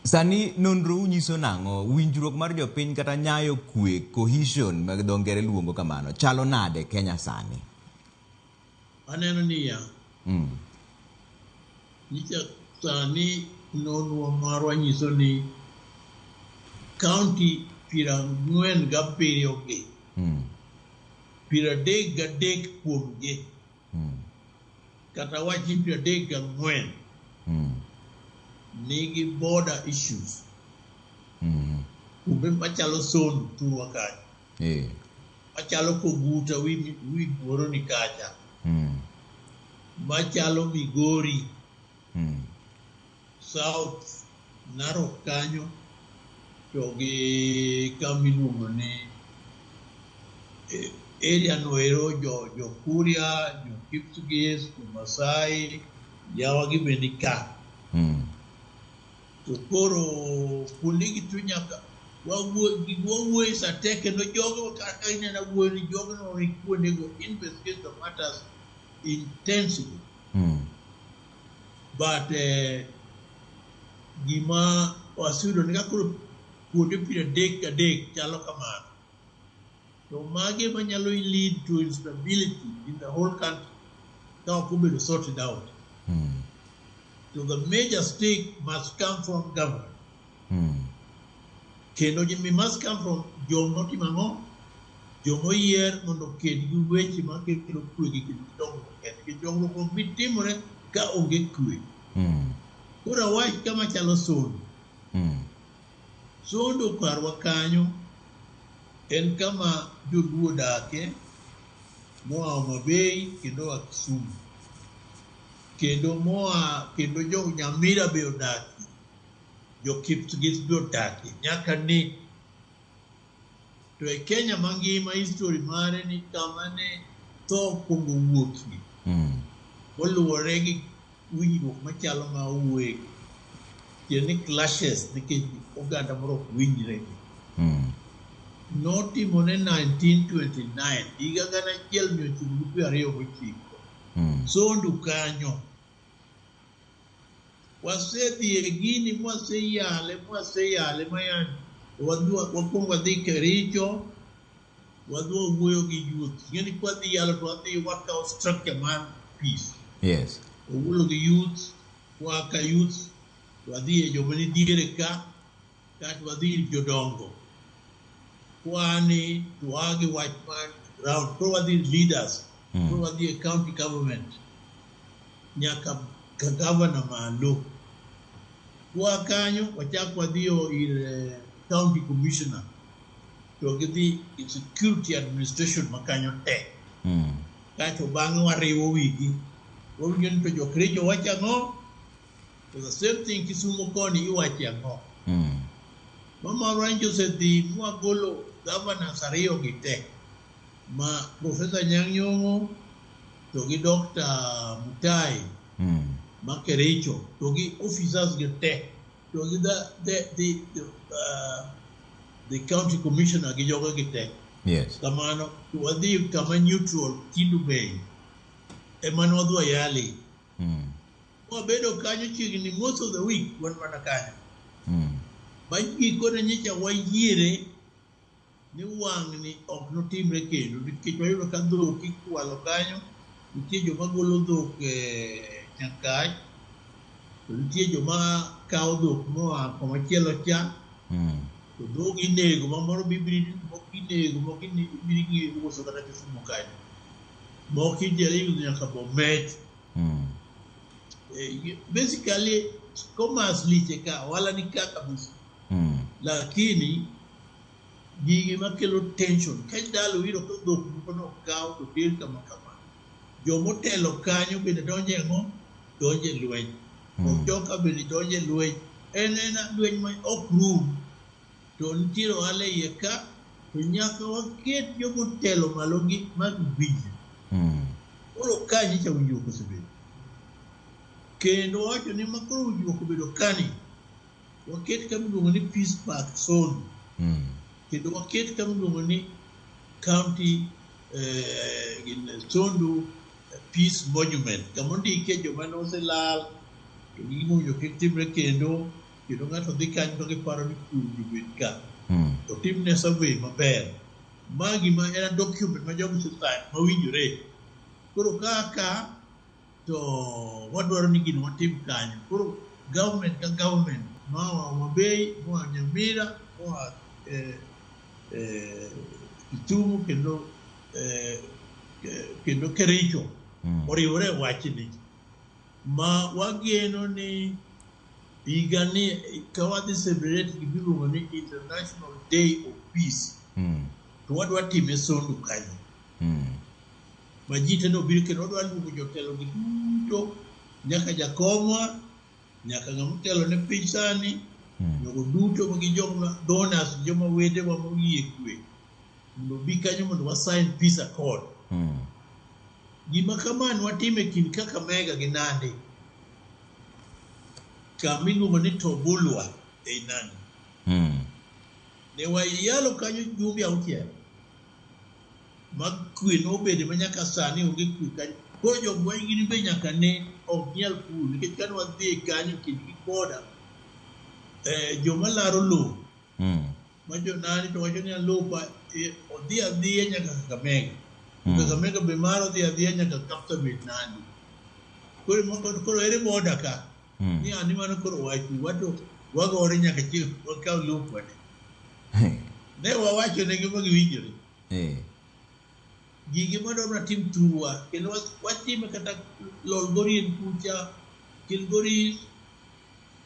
Sani nonro nyiso nang'o? Winjruok mar jopiny kata nyayo kwe, cohesion ma dho ngere luongo kamano, chalo nade Kenya sani? Aneno niya, nyicha sani nonro marwa nyiso ni county 47 gi, 33 kuomgi, kata wach ni 34, nigi border issues. Kuonde machalo Sondu thurwa kanyo, machalo Koguta wi Muhoroni kacha, machalo Migori, South Narok kanyo, to gi kama iluongo ni area no ero jo Kuria, jo Kipsigis, jo Masai, yawa gi be ni ka. To koro kuonde gi to nyaka wawuoye sa te, kendo jogo kaka ineno wuoyo ni jogo no ni kuonde go investigate the matters intensely. But gima waseyudo ni ka koro kuonde 33 chalo kamano, to magi manyalo lead to instability in the whole country ka ok obedo sorted out. So the major stake must come from government. Kendo it must come from joma otimo ang'o? Joma oyier mondo oked gi weche makelo kwe gi kendo dongruok. Nikech dongruok ok bi timore ka onge kwe. Koro awach kama chalo Sondu. Sondu karwa kanyo en kama joluo odake moa Homa Bay kendo oa Kisumu. Kendo moa kendo jo Nyamira be odakie. Jo Kipsigis be odakie nyaka ni. To e Kenya mangima history mare ni kama ne tho okuongo wuokie moluwore gi winjruok machalo ma owuoye tiende ni clashes nikech oganda moro ok winjre. Notimore 1929, higa 1929. Sondu kanyo. Wasedhi e gini mwaseyale mwaseyale mayani wadhi wakwongo wadhi Kericho, wadhi wawuoyo gi youth. Ing'eni kwadhi yalo to wadhi wakawo structure mar peace. Wawuoyo gi youth, waa ka youth wadhi e joma ni diere ka, kaeto wadhi ir jodongo. Kwani to waa gi wach mar ground, koro wadhi ir leaders, koro wadhi e county government nyaka ka governor malo. Kwa kanyo wachak wadhiyo ir county commissioner to gidhi security administration ma kanyo te. Kaeto bang'e wariwo wigi. Wawinjo ni to jo Kericho wacho ang'o? To the same thing Kisumu koni iwacho ang'o? Mama Orange osedhi mwagolo governors ariyo gi te, ma Professor Anyang' Nyong'o to gi Dr. Mutai ma Kericho to gi officers gi te to gi the county commissioner gi jogo gi te. Kamano to wadhi kama neutral Kendu Bay ema ne wadhi wayale. Wabedo kanyo chiegni most of the week wan mana kanyo. Bang' gikone nyocha wayiere ni wang'ni ok notimre kendo nikech wayudo ka dhok ikwalo kanyo, nitie joma golo dhok e Nyakach, to nitie joma kawo dhok moa koma chielo cha, to dhok inego ma moro bibiri moko inego moko ibiri uso kata Kisumu kanyo. Moko inyalo yudo nyaka Bomet. Basically commerce liche ka, ohala ni ka kabisa. Lakini gigi makelo tension ka ndalo iyudo ka dhok moko nokaw to ter kama kama. Jomotelo kanyo bende donjo e ang'o? Donjo e lweny. Joka bende donjo e lweny. En ena lweny ma ok rum. To nitiere ohala e iye ka, to nyaka waket jomotelo malo gi ma giwinjre. Koro ka nyicha winjruok osebedo. Kendo wawacho ni ma koro winjruok obedo kani, waket kama iluongo ni Peace Park Sondu. Kendo waket kama iluongo ni County Sondu Peace Monument. Kama ondike joma noselal, to gi gima owinjo kik timre kendo, Kendo ng'ato dhi kanyo to giparo ni kwe owinjo obed ka. Otimne survey maber. Ma gima en a document ma jogi osesign mawinjore. Koro ka ka to wadwaro ni gino watim kanyo. Koro government ka government moa Homa Bay, moa Nyamira, moa Kisumu kendo kendo Kericho oriwore e wachni ma wageno ni higani ka wadhi celebrate gimiluongo ni International Day of Peace to wadwa time Sondu kanyo ma ji te nobiro kendo wadwa luongo jotelo gi duto nyaka jakomwa nyaka ng'ama otelo ne piny sani jogo duto ma gi joma donors joma wedewa moyie kwe mondo obi kanyo mondo wa sign peace accord. Gima kama ne watimo e kind Kakamega gi Nandi kama iluongo ni Tobulwa ei Nandi. Ne wayalo kanyo jumbe auchiel ma kwe nobede ma nyaka sani onge kwe kanyo. Koro jogweng' gin be nyaka ne ok nyal pur nikech kane wadhi kanyo kind gi boda joma laro lowo ma jo Nandi to wacho ni lopa odhi adhiya nyaka Kakamega. Kakamega be maro odhi adhiya nyaka Kapsabet Nandi. Koro moko koro ere boda ka? Ni ani mano koro wachu wato wagore nyaka chieng' wakaw lopwa ni. Ne wawacho negi ma giwinjore. Gigi madwaro natim thurwa kendo watime kata Lolgorien kucha, Kilgoris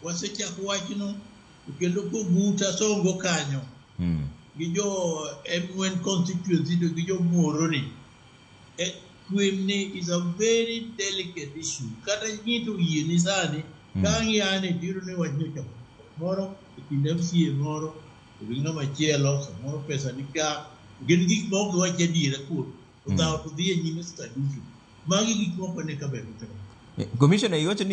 wasechako wachno to kendo Koguta Songo kanyo gi jo M1 constituency to gi jo Moroni. Kwemni is a very delicate issue. Kata ng'ito yie ni sani ka ng'iyane to iyudo ni wachni ochako moro e kind MCA moro to gi ng'ama chielo samoro pesa ni ka gin gik ma ok giwach adiera kuom to dhawo to dhi e nyime sa duto. Magi gik moko ne ka ber. Commissioner iwacho ni